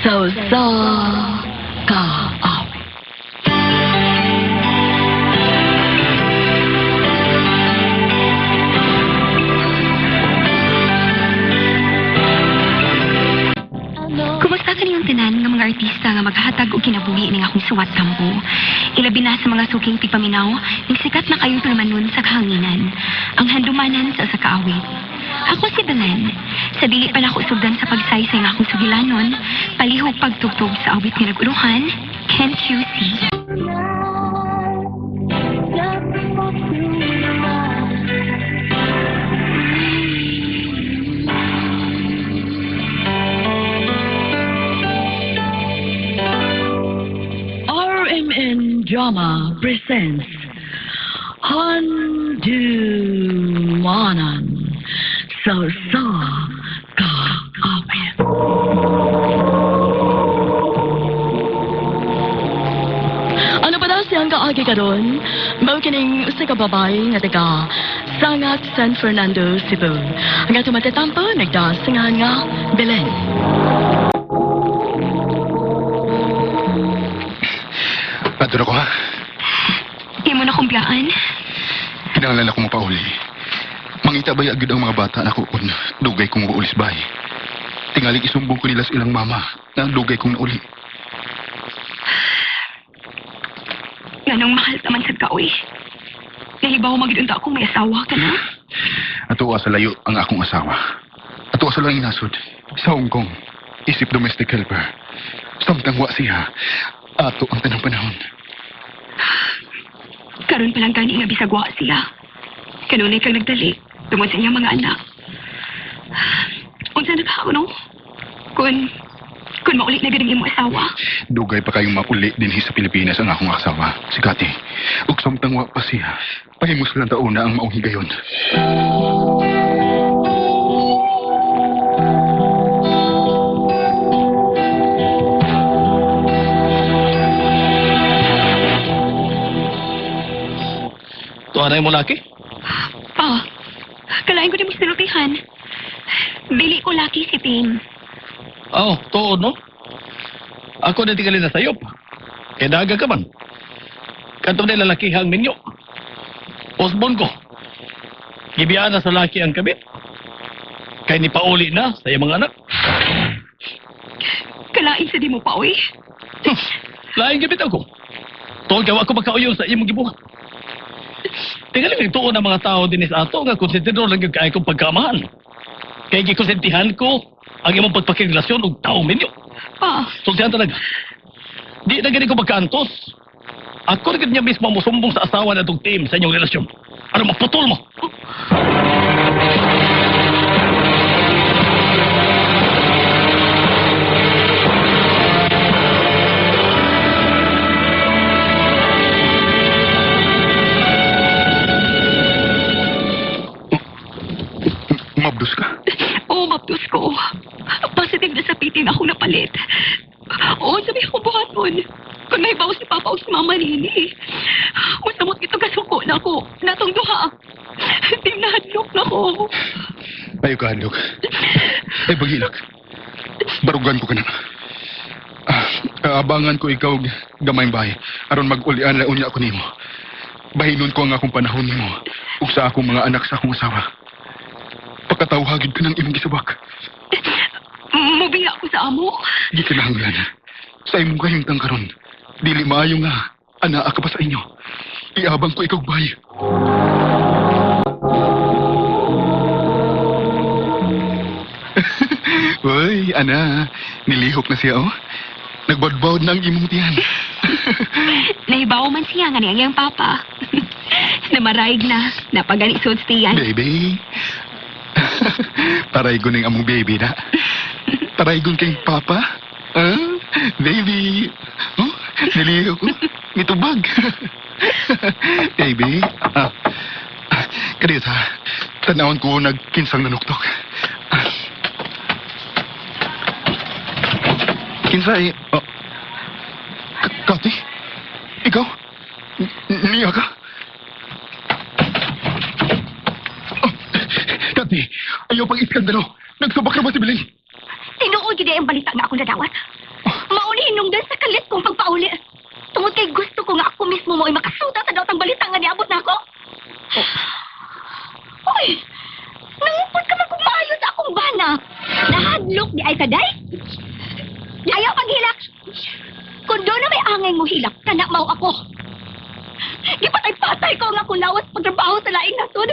Sa Kaawit. Kumusta kaniyong tanan nga mga artista nga maghatag og kinabuhi ning akong suwat kampo. Ilabi na sa mga suking tigpaminaw ning sikat na kayong tulumanon sa kahanginan. Ang handumanan sa usa ka awit. Ako si Belen. Sa dili pa nako sugdan sa pagsaysay nga akong sugilanon, palihog pagtugtog sa awit nga nag-uluhan, Can't You See? RMN Drama presents Handumanan sa Kaawit. Ano pa daw siyang kaagi karon? Mao kining usa ka babae nga taga Sangat, San Fernando, Cebu. Ang atong matatampo nagdasingan nga Belen. Paduro ko ha. Imo na kong biyaan. Kinahanglan ako mapauli. Mangita ba agad ang mga bata na kung dugay kong maulis bay. Tingaling isumbong ko nila sa ilang mama na dugay kong nauli. Nganong mahal taman sad ka, oy. Nahibaw magidunta akong may asawa ka na. Ato sa layo ang akong asawa. Ato sa lang inasod. Sa Hong Kong, isip domestic helper. Samtang wa siya, ato ang tanang panahon. Karon pa lang gani nga bisag wa siya. Kanunay kang nagdali tungod sa iyang mga anak. Unsa na ka no? Kun mauli na gid ang imong asawa. Dugay pa kayong mauli dinhi sa Pilipinas ang akong asawa, si Kati. Ug samtang wa pa siya, pahimos lang taon na ang maong higayon. Tuanay mo laki? Pa, kalain ko di mo sinultihan. Dili ko laki si Tim. Oo, oh, tuod no? Ako na tingali na sayop. Kaya daga ka man. Kanto na lalaki hang minyo. Osbon ko. Gibiyaan na sa laki ang kabit. Kay ni pauli na sa iyang mga anak. Kalain sa di mo pa, oy. Laing gabit ako. Tuod kay wa ko makauyon sa imong gibuhat. Tingali may tuon ang mga tao din sa ato nga konsentidor lang yung kaya kong pagkamahan. Kay gikonsentihan ko ang imong pagpakirelasyon og taong minyo. Pa, Sultihan talaga. Di na gani ko magkaantos. Ako na niya mismo ang musumbong sa asawa na itong team sa inyong relasyon. Ano maputol mo? Mabdos ka. Oo, maptos ko. Positive na sa pitin ako napalit. Oo, sabi ko buhaton. Kung naibaw si Papa o si Mama nini. Masamot ito kasuko na ako. Natong duha. Tim nahadlok na ko. Ayaw ka, Handog. Ay, bagilak. Barugan ko ka na. Ah, abangan ko ikaw gamay bahay. Aron mag-ulian la unya ako nimo. Bahinon ko ang akong panahon nimo ug sa akong mga anak sa akong asawa. Pakatawhagid ka ng imong gisubak. Mubiya ako sa amo. Gikinahanglan. Sa imong kahimtang karon, dili maayo nga anaa ka pa sa inyo. Iabang ko ikaw bay. Uy, ana, nilihok na siya oh. Nagbadbawd na ang imong tiyan. Nahibaw man siya nga niyang iyang papa. Namaraig na. Napagani suits tiyan. Baby. Paraygon ng among baby na. Paraygon kay papa. Ah, baby. Oh, nilihok ko. Nitubag. Baby. Ah, ah, kadiyot ha. Tanawon ko nagkinsang nanuktok. Ah. Kinsa eh. Oh. Kati? Ikaw? Niya ka? Oh, Kati, ayaw pang iskandalo. Nagsubak na ba si Belen? Tinuod gid ang balita nga akong nadawat. Hinungdan sa kalit kong pagpauli. Tungod kay gusto ko nga ako mismo mo ay makasuta sa daotang balita nga niabot na ako. Uy! Nangupot ka man kung maayo sa akong bana. Nahadlok di ay kaday. Ayaw paghilak. Kung doon na may angay mo hilak, kana mao ako. Gipatay-patay ko ang akong lawas pagtrabaho sa laing nasod.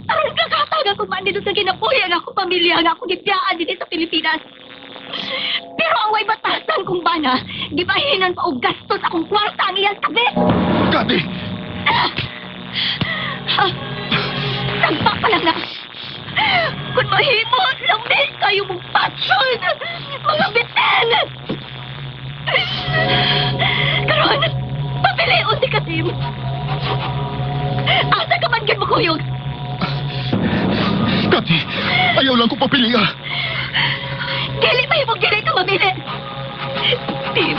Aron kakatagan ko man dito sa kinabuhi ang akong pamilya nga akong gibiyaan dinhi sa Pilipinas. Pero ang way batasan kong bana, gibahinan pa og gastos akong kwarta ang iyang tabi. Kati! Ah, Tagpa pa lang na. Kung mahimo, lamin kayo mong pasyon, mga bitin! Karon, papilion si Katim. Asa ka man gyud makuyog? Kati! Ayaw lang ko papili ah! Dili mahimong dili ka mamili. Tim,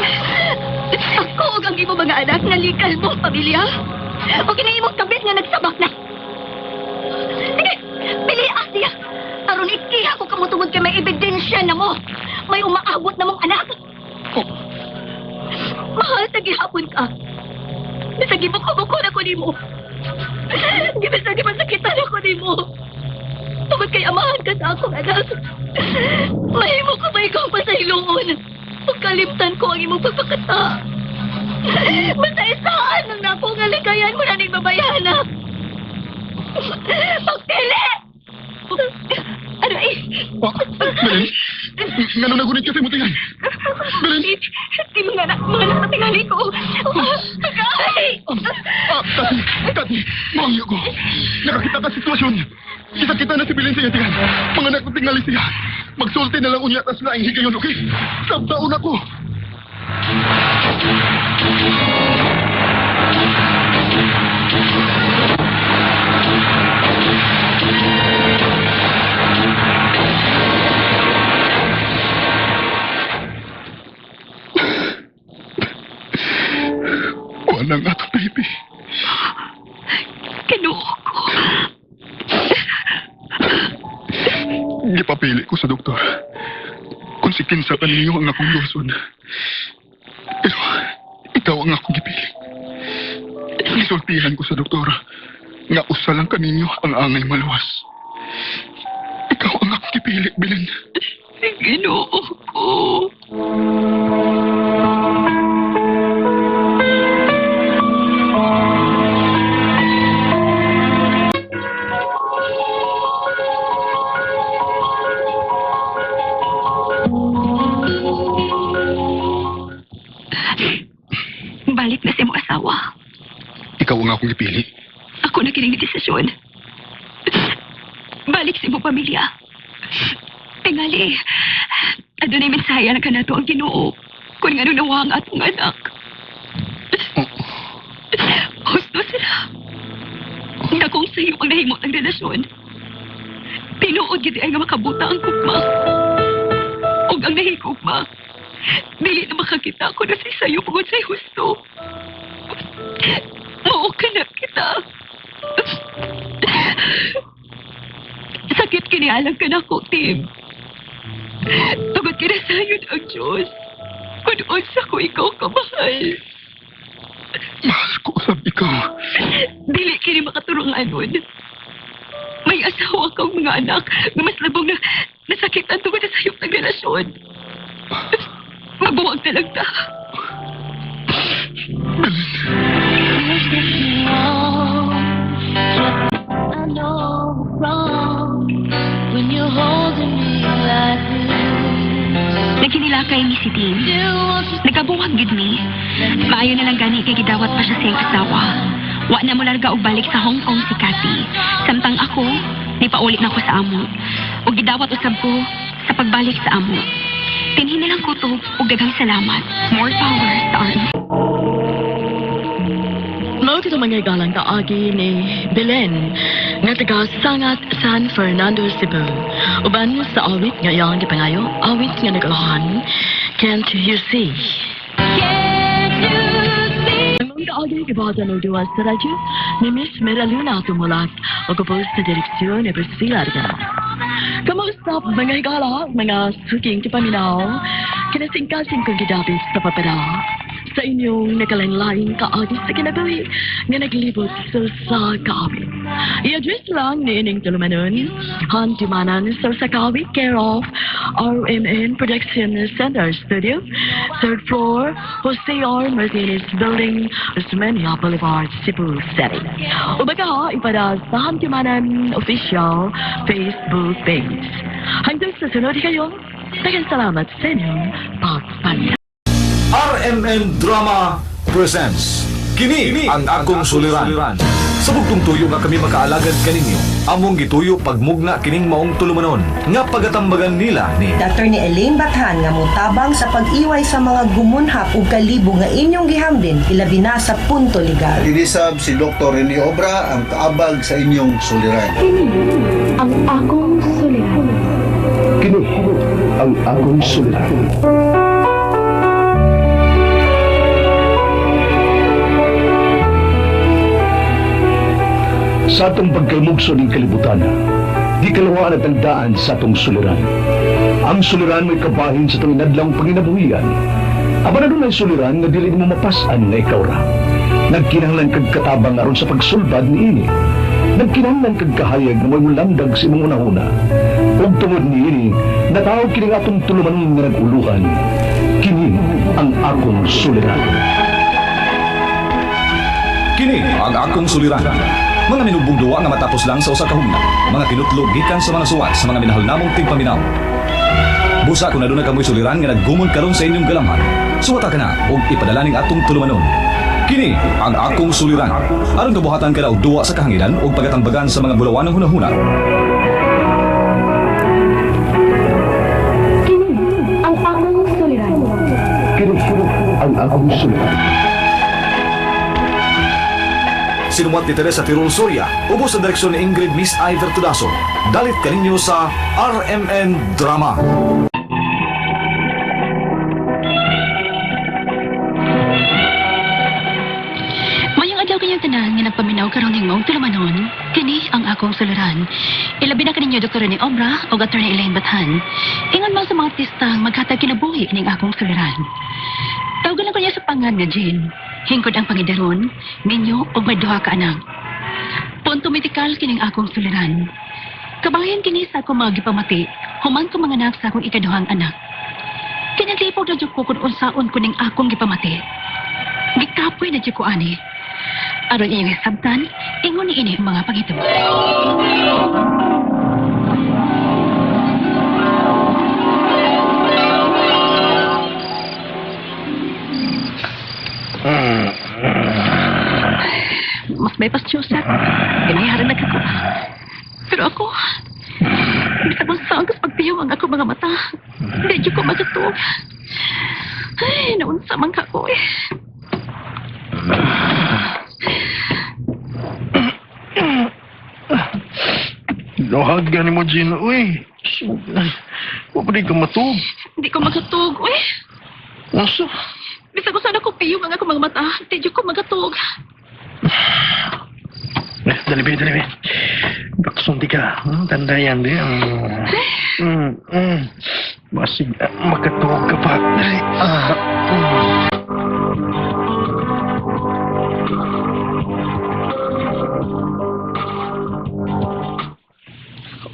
ako ug ang imong mga anak nga likal mong pamilya. O kini imong kabit nga nagsabak na. Sige, pili siya. Aron ikiha ko kamo tungod kay may ebidensya na mo. May umaabot na mong anak. Oh, Mahal sa gihapon ka. Bisag gibuko-buko na ko nimo. Bisag gimasakitan ako nimo. Tungod kay amahan ka sa akong anak. Mahimo ko ba ikaw pasayloon? Pagkalimtan ko ang imong pagpakata. Basta isaan lang na ako nga likayan mo na ning babayana. Pagpili! Ano eh? ah, Belen! Ngano nagunit ka sa imong tingan? Belen! Di mga anak, mga anak na tingali ko. Agay! Ah, Kati! Kati! Mangyo ko! Nakakita ka sitwasyon! Kita-kita na si Belen sa iyang tingan. Mga anak na tingali siya. Magsulti na lang unya tas laing higayon, okay? Sabtaon ako! Wala nga to, baby. Kinuho ko. Gipapili ko sa doktor. Kung si kinsa pa ninyo ang akong luson. Pero ikaw ang akong gipili. Gisultihan ko sa doktor nga usa lang kaninyo ang angay maluwas. Ikaw ang akong gipili, Belen. Ginoo ko. Balik na sa imong asawa. Ikaw ang akong gipili. Ako na kining desisyon. Balik sa imong pamilya. Tingali, adunay mensahe na kanato ang Ginoo kung ngano nawa ang atong anak. Oh, Husto sila. Dakong sayo ang nahimo ng relasyon. Tinuod gid ay nga makabuta ang gugma. Ug ang nahigugma. Dili na makakita ko na sa sayo bukod sa husto. Mao ka na kita. Sakit kinialang ka na ko, Tim. Tugod kinasayon ang Diyos. Kung unsa ko ikaw kamahal. Mahal ko usab ikaw. Dili kini makaturungan nun. May asawa kang mga anak na mas labong na nasakitan tungod sa sayop ng relasyon. Mabuwag na lang ta. I know wrong when you're holding me like this. Nagkinilakay ni si Tim. You want to Nagkabuwag gid mi. Maayo na lang gani kay gidawat pa siya sa iyang asawa. Wa na mo larga og balik sa Hong Kong si Cathy. Samtang ako, nipauli na ko sa amo. Ug gidawat usab ko sa pagbalik sa amo. Tinhin na lang ko to ug daghang salamat. More power sa RMC. Mao kito mga galang kaagi ni Belen nga taga Sangat San Fernando, Cebu. Uban sa awit nga iyang gipangayo, awit nga nagulahan, Can't You See? Can't you see? Ang mga kaagi gibuhatan og duwa sa radyo ni Miss Meraluna Tumulak o kapos sa direksyon ni Priscilla Argana. Kamusta mga higala, mga suking kipaminaw, kinasingkasing kong gidapit sa papada sa inyong nakalain-laing kaagi sa kinabuhi nga naglibot sa sa kaawit. I-address lang ni ining tulumanon, Handumanan sa Sakawit, care of RMN Production Center Studio, third floor, Jose R. Martinez Building, Osmeña Boulevard, Cebu City. Ubaga, ipada sa Handumanan Official Facebook page. Hanggang sa sunod kayo, daghang salamat sa inyong pagpaminaw. RMN Drama presents Kini ang akong suliran. Sa bugtong tuyo nga kami makaalagad kaninyo, among gituyo pagmugna kining maong tulumanon nga pagatambagan nila ni Attorney Elaine Bathan nga motabang sa pag-iway sa mga gumunhap ug kalibo nga inyong gihambin ilabi na sa punto legal. Inisab si Dr. Rene Obra ang kaabag sa inyong suliran. Ang akong suliran. Kini ang akong suliran. Sa atong pagkalmugso ng kalibutan, di kalawaan at ang daan sa atong suliran. Ang suliran may kabahin sa atong inadlang panginabuhian. Aba na dunay suliran nga dili mo mapas-an nga ikaw ra. Nagkinahanglan kag katabang aron sa pagsulbad niini. Nagkinahanglan kag kahayag nga mo'y mulandag sa imong unahuna. Ug tungod niini, natawag kini nga atong tulumanon nga nag-uluhan. Kini ang akong suliran. Kini ang akong suliran. Mga minubong duwa nga matapos lang sa usa ka hugna, mga kinutlog gikan sa mga suwat sa mga minahal namong tigpaminaw. Busa kung aduna kamoy suliran nga naggumon karon sa inyong galamhan, suwata ka na ug ipadala ning atong tulumanon. Kini ang akong suliran. Aron kabuhatan ka na og duwa sa kahanginan ug pagatambagan sa mga bulawanong hunahuna. Kini ang akong suliran. Kini ang akong suliran. Sinumat ni Teresa Tirul Soria, ubos sa direksyon ni Ingrid Miss Iver Tudaso. Dalit kaninyo sa RMN Drama. Mayong adlaw kanyang tanan nga nagpaminaw karon ning maong tulumanon, kini ang akong suliran. Ilabi na kaninyo Dr. Rene Obra o Attorney Elaine Bathan. Ingon man sa mga artistang maghatag kinabuhi ning akong suliran. Tawagan lang ko niya sa pangan nga Jean. Hingkod ang pangidaron, minyo ug may duha ka anak. Punto medikal kining akong suliran. Kabahin kini sa akong mga gipamati, human ko manganak sa akong ikaduhang anak. Kinalipog na jud ko kung unsaon ko ning akong gipamati. Gikapoy na jud ko ani. Aron iyong hisabtan, ingon ni ini ang mga panghitabo. Mas may pas Joseph. Ganayaran na ko. Pero ako, bisag kung saan kas pagpiyaw ang ako mga mata. Hindi jud ko makatuog. Ay, naunsa man ka ko eh. Lohag gani mo, Gina. Uy, wa pa di ka matug. Hindi ko makatug, uy. Nasa? Bisag kung saan ako piyong ang ako mga mata. Hindi jud ko makatug. Eh, dali be, dali be. Baksun di ka. Tanda yan, di. Basig, makatuog ka pa. Dali.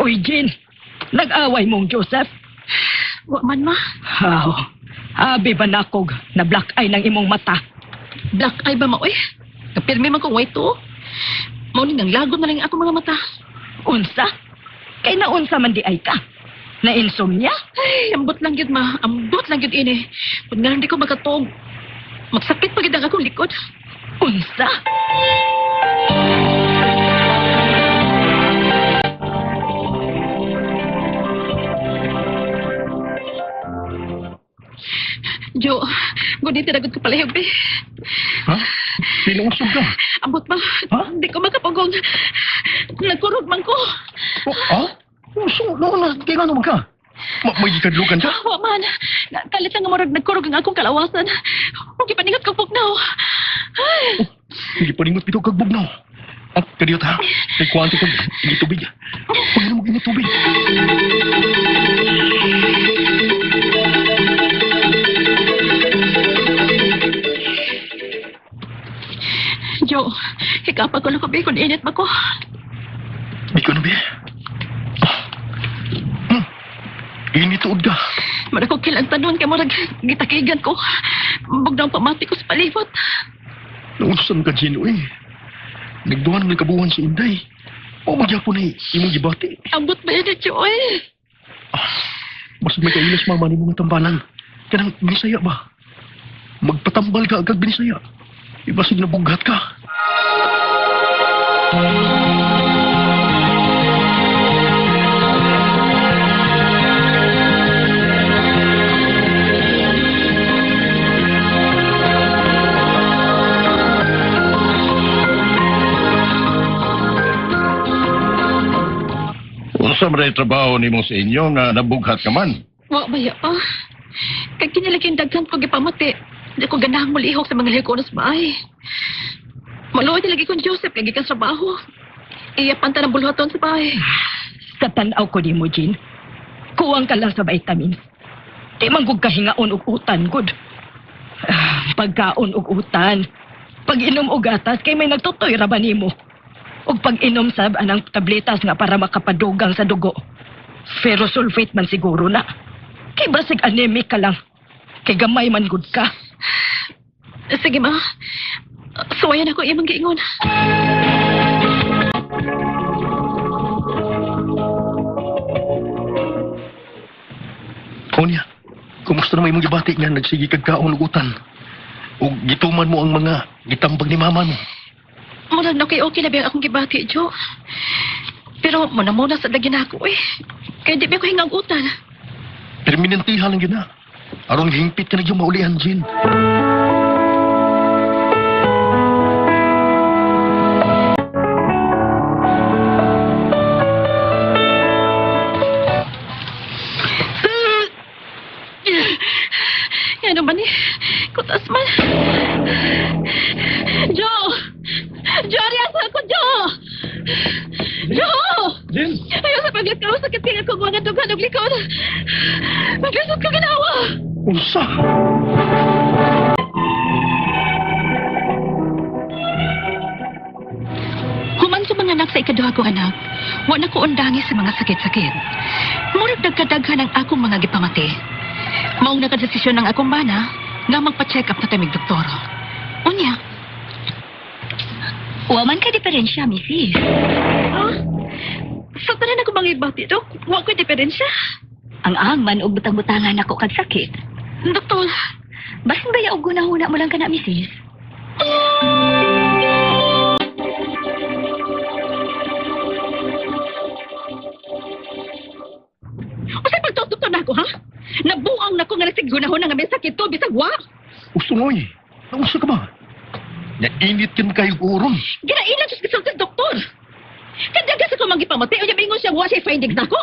Uy, Jean! Nag-away mong Joseph? Wa man ma. Haw, abi ba nakog na black eye ng imong mata? Black eye ba ma, uy? Kapirmi man kong white to. Mao ni nang lago na lang ako mga mata. Unsa? Kay naunsa man di ay ka? Na insomnia? Ay, ambot lang yun ma. Ambot lang yun ini. Kung nga hindi ko makatog, magsakit pa gid ang akong likod. Unsa? Jo, gunit na ko palihog, be. Ha? Pinusog ka? Ambot ma. Ha? Hindi ko makapugong. Nagkurog man ko. Oh, ha? So, no, na, kailan naman ka? May gikadlukan ka? Wa man. Kalit lang nga murag nagkurog ang akong kalawasan. Huwag ipaningot kong pugnaw. Ay, Hindi pa ningot bitaw kag bugnaw. At kadiyot ha. Kay kuwanti ko ini tubig. Pag-inom og ini tubig. Jo, hikapag ko lang ko, kung init ba ko. Di ko na be. Hmm. Ini tuod ka. Mara ko kilantanon kay murag gitakigan ko. Bugnaw pamati ko sa palibot. Naunsan ka, Gino eh. Nagduhan ng kabuhan si Inday. O magyapon na imong gibati. Ambot ba yun, Jo, eh? Basig may kailas mama ni mga tambalan. Kanang binisaya ba? Magpatambal ka agad binisaya. Ibasig na bughat ka. Unsa man ray trabaho nimo sa inyo nga nabughat ka man? Wa ba ya pa? Kay kinalaging daghan ko gipamati. Di ko ganahang mulihok sa mga lihok sa bahay. Maluoy talaga kong Joseph kay gikan sa trabaho. Iya panta ng bulhaton sa bahay. Sa tanaw ko nimo, Jean. Kuwang ka lang sa vitamins. Di man gud kahingaon og utan, gud. Ah, pagkaon og utan. Pag-inom og gatas kay may nagtutoy ra ba nimo? Og pag-inom sab anang tabletas nga para makapadugang sa dugo. Ferrosulfate man siguro na. Kay basig anemic ka lang. Kay gamay man gud ka. Sige ma. Suwayan ako imong giingon. Konya, kumusta naman imong gibati nga nagsige kag kaon og utan? Ug gituman mo ang mga gitambag ni mama mo. Murag na kay okay na ba ang akong gibati, Jo? Pero muna-muna sa lagi na ako eh. Kaya di ba ko hingang utan. Perminentihan lang yun na. Aron hingpit ka na yung maulihan, Jean. Yan naman eh. Kutas man. Jo! Jo, ariyasa ako, Jo! Jo! Jin! Ayaw sa paglakaw, sakit kaya ko mga dughan og likod. Maglisod ko ginawa. Unsa? Human sa mga anak sa ikaduha kong anak, wa na ko undangi sa mga sakit-sakit. Murag nagkadaghan ang akong mga gipamati. Maong nakadesisyon ang akong bana nga magpa-check up na kaming doktor. Unya, Wa man ka diferensya, misis. ha? Sa tanan ako mga ibati, Dok, wa ko'y diferensya. Ang angman og butang-butangan nako kag sakit. Doktor, Basin ba og gunahuna mo lang kana, misis? usay pagtutok na ako, ha? Nabuang na ko nga nagsigunahon na nga may sakit to, bisag wa. Usto mo eh. Naunsa ka ba? Nainit ka na kayo uron. Ginailan siya sa doktor. Kadaga sa kumang gipamati, o ingon siya wa siya findings nako.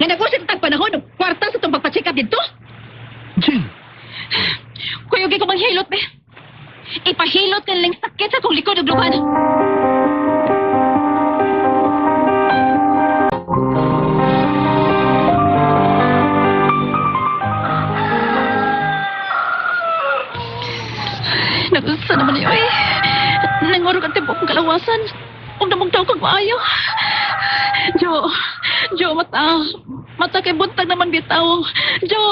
Nga nag-usip tag panahon, og kwarta sa itong pagpa-check up dito. Jean, Kuyogay ko manghilot, be. Ipahilot ka lang sakit sa kong likod ug luhan. Nagunsa naman niyo eh. Nangurog ang tempo kong kalawasan. Huwag na mong kag maayo. Jo, Jo, mata. Mata kay buntag naman bitaw. Jo!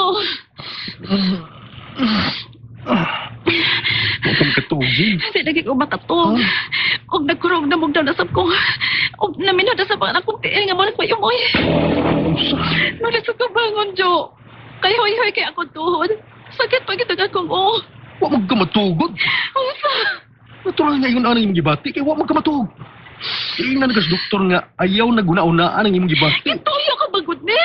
huwag kang katog, Jean. Hindi lagi ko makatog. Og nagkurog na mugdaw na sab ko. Og naminod na sa mga akong tiil nga mo nagpayumoy. Unsa? Naglisod ko bangon, Jo. Kay hoy-hoy kay ako tuhod. Sakit pag itong akong o. Wa mag ka matugod. Unsa? Natural nga ingon anang imong gibati kay wa mag ka matug. Ingnan na kas doktor nga ayaw na guna-unaan ang imong gibati. Gituyo ka bagod ni.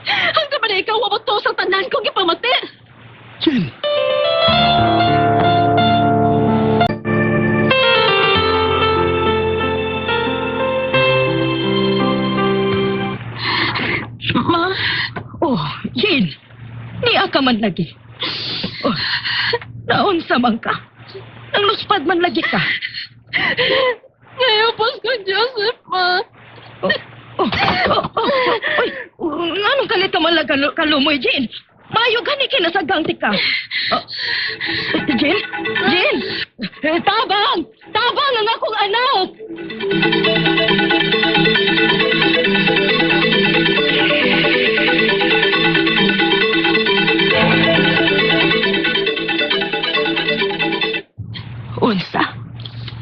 Hanggang man ikaw wa mo to sa tanan kong gipamati. Jean, Ma, Oh, Jean. Niya ka man lagi. Oh, naunsa man ka. Nang luspad man lagi ka. Nayupos ko, Joseph, ma. Oh. Uy, nganong kalit ka man lang kalumoy, Jean? Maayo gani kinasagang tika. Oh, Jean? Jean! Eh, tabang! Tabang ang akong anak! Unsa?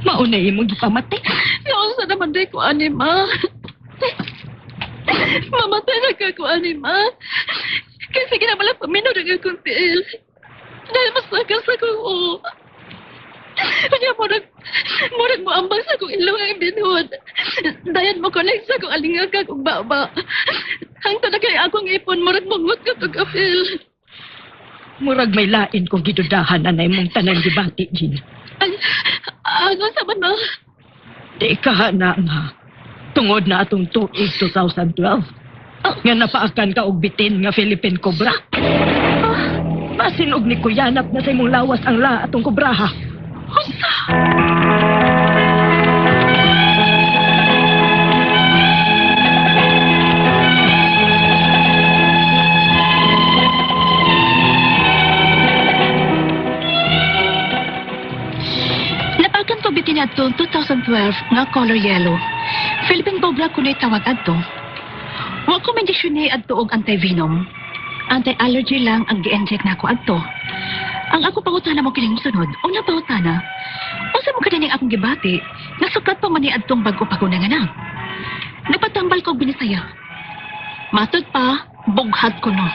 Mauna imong gipamati. Naunsa naman day ko ani, ma. Mamatay na ka ko ani, ma. Kasi ginamala paminaw na akong tiil. Dahil mas lakas ako, oo. Kanya murag mo ambang sa akong ilong ang binhod. Dayan mo connect sa akong alingagag ug baba. Hangtod na kay akong ipon, murag mangut ka to kapil. Murag may lain kong gidudahan anay mong tanan gibati, Jean. Ay, ano sa man, ma? Di ka na nga. Tungod na atong tuig 2012. Nga napaakan ka og bitin nga Philippine Cobra. Ah, basin og ni Kuyanap na sa imong lawas ang la atong kobraha. Unsa? Napakan ko bitin adto 2012 nga color yellow. Philippine Cobra kuno'y tawag adto. Wa ko mention ni adto og anti-venom. Anti-allergy lang ang gi-inject nako adto. Ang ako pangutana mo kining sunod, una pangutana. Unsa mo kanining akong gibati? Nasukat pa man ni adtong bag-o pa ko nanganak. Nagpatambal ko og binisaya. Matod pa, bughat ko no.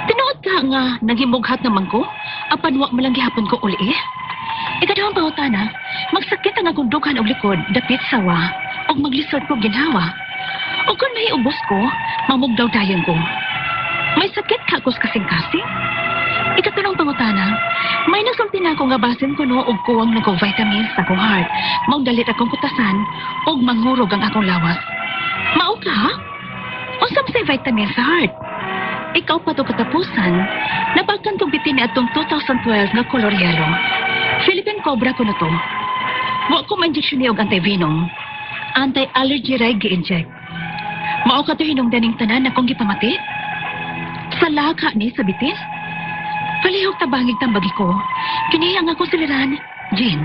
Tinuod ka nga naghimughat naman ko, apan wa man lang gihapon ko uli eh. Ikaduhang pangutana, magsakit ang akong dughan og likod dapit sawa og maglisod ko ginhawa. O kung mahiubos ko, mamugdaw dayon ko. May sakit ka ako sa kasing-kasing? Ikatulong pangutana, may nasulti na ako nga basin ko no og kuwang na ko vitamins sa akong heart. Maong dalit akong kutasan og manghurog ang akong lawas. Mao ka? Ha? Unsa man say vitamins sa heart? Ikaw pa to katapusan, napakan kong bitin ni atong 2012 nga color yellow. Philippine Cobra ko na to. Wa ko ma-injection ni og anti-venom. Anti-allergy ray gi-inject. Mao ka to hinungdaning tanan akong gipamati? Sa laka ni sa bitin? Palihog tabangig tambagi ko. Kini ang akong suliran, Jean.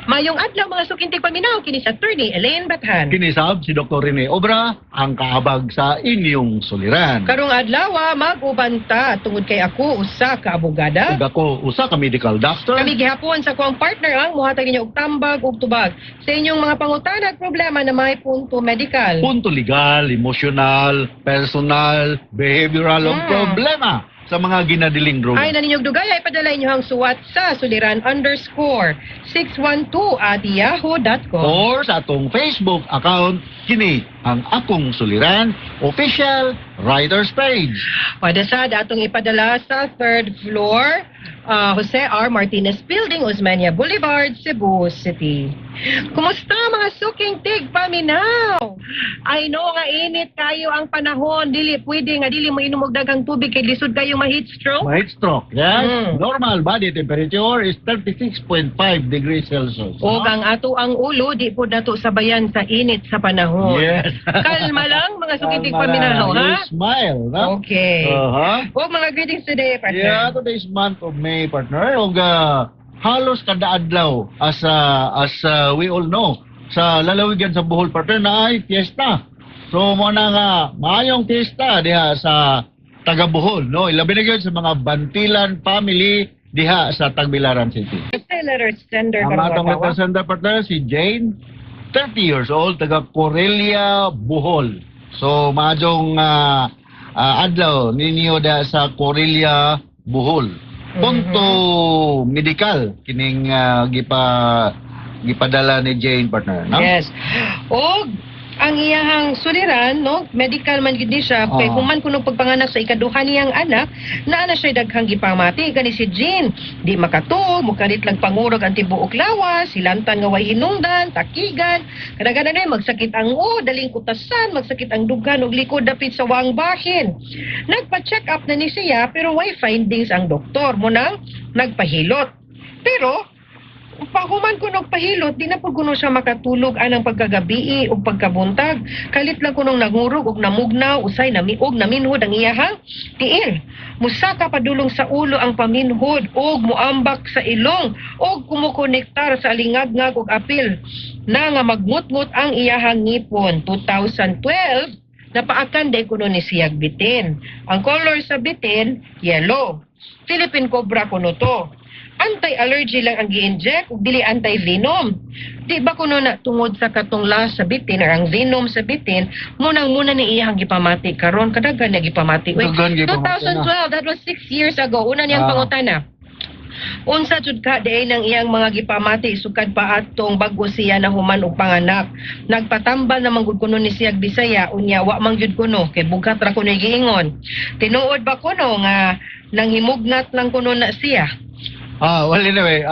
Mayong adlaw mga suking tigpaminaw kini si Attorney Elaine Bathan. Kinisab si Dr. Rene Obra ang kaabag sa inyong suliran. Karong adlaw mag-uban ta tungod kay ako usa ka abogada. Ug ako usa ka medical doctor. Kami gihapon sa kuang partner ang mohatag ninyo og tambag ug tubag sa inyong mga pangutana at problema na may punto medical. Punto legal, emotional, personal, behavioral ug problema sa mga ginadiling droga. Ay naninyog dugay ay padala inyo ang suwat sa suliran_612@yahoo.com. Or sa atong Facebook account, kini ang Akong Suliran Official Writers Page. Padasad atong ipadala sa third floor, Jose R. Martinez Building, Osmeña Boulevard, Cebu City. Kumusta mga suking tigpaminaw? I know nga init kayo ang panahon, dili pwede nga dili mo inom og daghang tubig kay lisod kayo ma-heat stroke. Ma-heat stroke, yes. Mm. Normal body temperature is 36.5 degrees Celsius. O ang ato ang ulo di po nato sabayan sa init sa panahon. Yes. Kalma lang mga suking Kalma tigpaminaw, lang. ha? You smile, no? Okay. O mga greetings today, partner. Yeah, today's month of May, partner. Og halos kada adlaw as we all know sa lalawigan sa Bohol, partner, na ay fiesta. So mo na nga maayong fiesta diha sa taga Bohol, no? Ilabi na gyud sa mga Bantilan family diha sa Tagbilaran City. Sa letter sender Ang karong atong adlaw, letter sender, partner, si Jane, 30 years old, taga Corelia, Bohol. So maayong adlaw ninyo diha sa Corelia, Bohol. Punto medical kining gipadala ni Jane, partner, no? Yes. Og ang iyahang suliran, no, medical man gid ni siya, kay human kuno pagpanganak sa ikaduha niyang anak, naa na siya daghang gipamati kani si Jean. Di makatuog, mukalit lang pangurog ang tibuok lawas, silantan nga way hinungdan, takigan, kadaghanan na magsakit ang ulo, daling kutasan, magsakit ang dughan ug likod dapit sa wang bahin. Nagpa-check up na ni siya pero way findings ang doktor mo nang nagpahilot. Pero Pahuman ko pahilot, di na pud kuno siya makatulog anang pagkagabii ug pagkabuntag. Kalit lang kunong nangurog ug namugnaw, usay namiog naminhod ang iyahang tiil. Musaka padulong sa ulo ang paminhod ug muambak sa ilong ug kumukonektar sa alingagngag ug apil na nga magngutngut ang iyahang ngipon. 2012, napaakan day kuno ni siyag bitin. Ang color sa bitin, yellow. Philippine Cobra kuno to. Anti-allergy lang ang gi-inject ug dili anti-venom. Di ba kuno na tungod sa katong las sa bitin or ang venom sa bitin, munang muna ni iyang gipamati karon, kadaghan na gipamati. Wait, Daghan gipamati na. 2012, that was 6 years ago. Una niyang pangutana. Unsa jud ka diay nang iyang mga gipamati sukad pa atong bag-o siya na human og panganak? Nagpatambal na man gud kuno ni siyag Bisaya, unya wa man gyud kuno kay bughat ra kuno giingon. Tinuod ba kuno nga nanghimugnat lang kuno na siya? Well, anyway,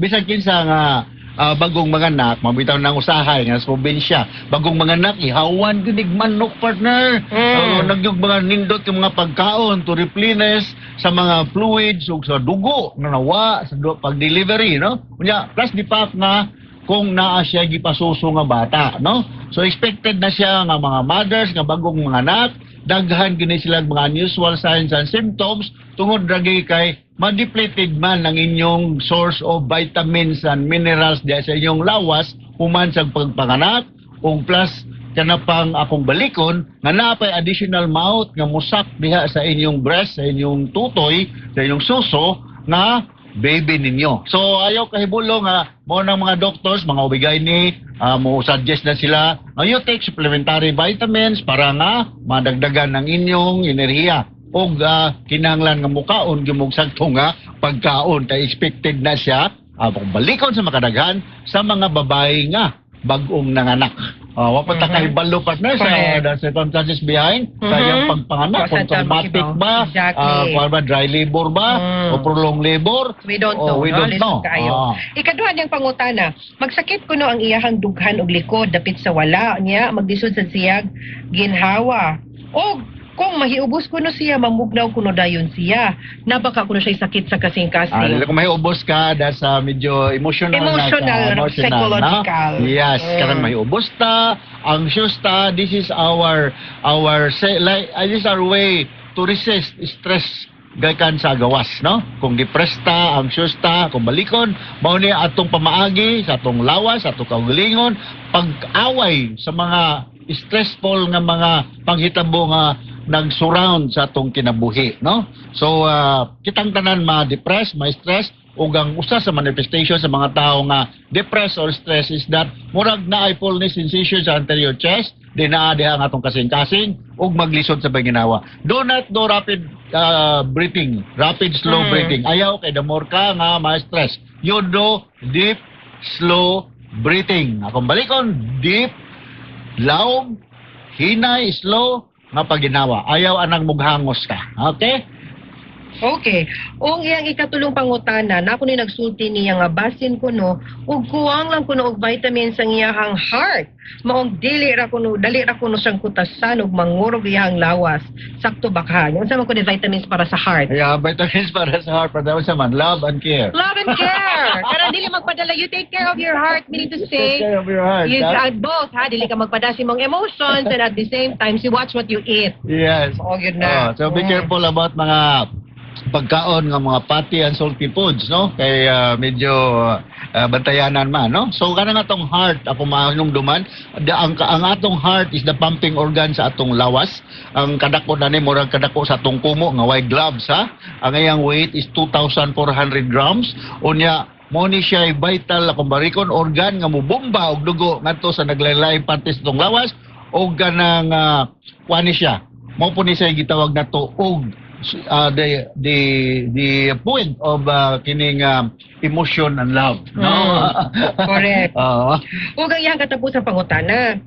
bisan kinsa nga bagong manganak, mabitaw nang usahay nga sa probinsya, bagong manganak, ihawan gyud manok, partner. Nagyug mga nindot yung mga pagkaon to replenish sa mga fluids ug sa dugo nga nawa sa pag-delivery, no? Unya, plus di pa nga kung naa siya gipasuso nga bata, no? So expected na siya nga mga mothers nga bagong manganak, daghan gini sila mga unusual signs and symptoms tungod lagi kay ma-depleted man ang inyong source of vitamins and minerals diya sa inyong lawas human sa pagpanganak, ug plus kana pang akong balikon nga naa pay additional mouth nga musak diha sa inyong breast, sa inyong tutoy, sa inyong suso nga baby ninyo. So ayaw kahibulo nga mo ng mga doctors, mga OB-GYN, mo suggest na sila nga you take supplementary vitamins para nga madagdagan ang inyong enerhiya og kinahanglan nga mukaon gyud mog sakto nga pagkaon kay expected na siya, kung balikon sa makadaghan sa mga babae nga bag-ong nanganak. Wa pa ta kahibalo, partner, sa the circumstances behind sa iyang pagpanganak, kung Kung saan traumatic makibaw. ba, kung ba dry labor ba o prolonged labor. We don't Oh, know. we No? don't Lisod know. kaayo. Ikaduha niyang pangutana, magsakit kuno ang iyahang dughan og likod dapit sa wala niya, maglisod sa siyag ginhawa. Og kung mahiubos kuno siya, mamugnaw kuno dayon siya. Nabaka kuno siya sakit sa kasing-kasing. Dili, kung may ubos ka, that's medyo emotional, Emotional, na ka, emotional psychological. Na? Yes, kanang may ubos ta, anxious ta, this is our say, like, this is our way to resist stress gikan sa gawas, no? Kung depressed ta, anxious ta, kung balikon, mao ni atong pamaagi sa atong lawas, sa atong kaugalingon, pag-away sa mga stressful nga mga panghitabo nga nag-surround sa atong kinabuhi, no? So, kitang tanan ma-depress, ma-stress, ug ang usa sa manifestation sa mga tao nga depressed or stress is that murag naay fullness sensation sa anterior chest, di naa diha ang atong kasing-kasing ug maglisod sa paginawa. Do not do rapid breathing, rapid slow breathing. Ayaw kay the more ka nga ma-stress. You do deep slow breathing. Akong balikon, deep, lawom, hinay, slow nga paginawa. Ayaw anang mughangos ka. Okay? Okay. Ung iyang ikatulong pangutana, na ako ni nagsulti niya nga basin kuno ug kuwang lang kuno og vitamins ang iyahang heart. Maong dili ra kuno, dali ra kuno siyang kutasan ug mangurog iyang lawas. Sakto ba ka? Unsa man kuno vitamins para sa heart? Yeah, vitamins para sa heart, para sa man, love and care. Love and care. Karon dili magpadala, you take care of your heart, meaning to say Take care of your heart. you Ha? both ha, dili ka magpadala sa imong emotions and at the same time you watch what you eat. Yes. Oh, yun na. Oh, so be careful about mga pagkaon nga mga fatty and salty foods, no? Kay medyo bantayanan man, no? So kanang atong heart, ako mahinumduman, ang atong heart is the pumping organ sa atong lawas. Ang kadako na ni murag kadako sa atong kumo nga way gloves, ha. Ang iyang weight is 2,400 grams. Unya mo ni siya ay vital akong barikon organ nga mubomba og dugo ngadto sa naglain-laing partes sa atong lawas og kanang kuan ni siya. Mao po ni siya gitawag nato og the point of kining emotion and love, no? Correct. Oo. Ug ang iyang katapusang pangutana.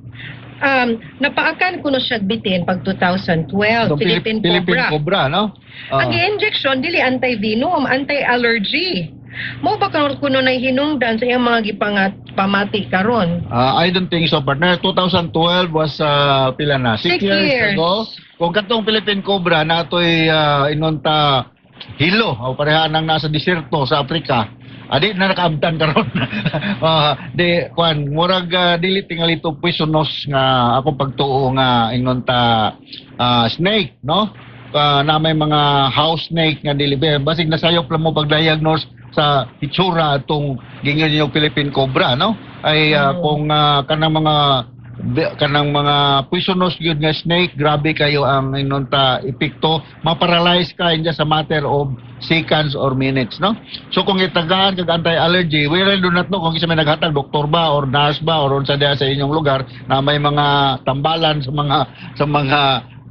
Napaakan kuno siya bitin pag 2012, Itong Philippine Philippine Cobra. Cobra, no? Oo. Ang injection dili anti-venom, anti-allergy. Mo ba karon kuno nay hinungdan sa iyang mga gipangat pamati karon? I don't think so, partner. 2012 was pila na? 6 6 years years. ago. Kung katong Philippine Cobra na ato'y inonta hilo o pareha nang nasa diserto sa Afrika. Adi na nakaabtan karon. Di kwan murag dili tingali to poisonous nga akong pagtuo nga ingon ta snake, no? Na may mga house snake nga dili ba basig nasayop lang mo pag-diagnose sa hitsura atong gingon yung Philippine cobra, no? Ay kung kanang mga poisonous gyud nga snake, grabe kayo ang ingon ta epekto, ma-paralyze ka in just a matter of seconds or minutes, no? So kung itagaan kag anti-allergy, we really do not know kung isa may naghatag, doktor ba or nurse ba or unsa diha sa inyong lugar na may mga tambalan sa mga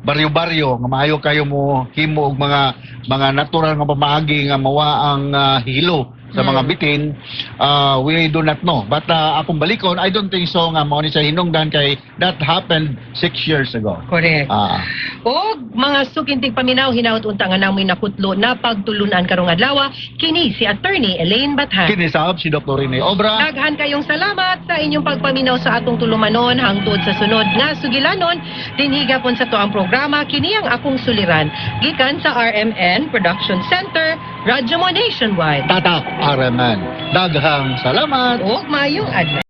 baryo-baryo nga maayo kayo mo himo og mga natural nga pamaagi nga mawa ang hilo sa mga bitin. We do not know, but akong balikon, I don't think so nga mao ni sa hinungdan kay that happened 6 years ago. Correct. Og mga suking tigpaminaw, hinaot unta nga namoy nakutlo na pagtulunan karong adlaw. Kini si Attorney Elaine Bathan. Kini sab si Dr. Rene Obra. Daghan kayong salamat sa inyong pagpaminaw sa atong tulumanon hangtod sa sunod nga sugilanon dinhi gapon sa atuang programa, kini ang Akong Suliran, gikan sa RMN Production Center, Radyo Mo Nationwide. Tatak RMN. Daghang salamat. Ug maayong adlaw.